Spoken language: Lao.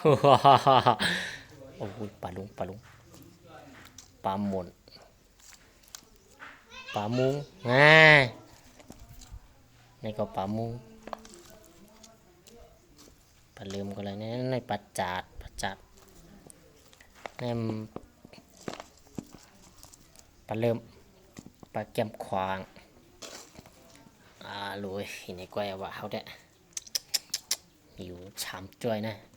ໂອ້ຍ ປາລຸງ ປາລຸງ ປາໝົນ ປາມຸງ ແນ່ ນີ້ກໍປາມຸງ ປາເລີ່ມກໍໄດ້ ນີ້ ນີ້ປາຈາດ ປາຈາດ ແນ່ ປາເລີ່ມ ປາແກ້ມຂວາງ ອາ ໂລຍ ໃນກ້ອຍວ່າເຮົາແທ້ ຫິວຊາມຈ້ວຍນະ.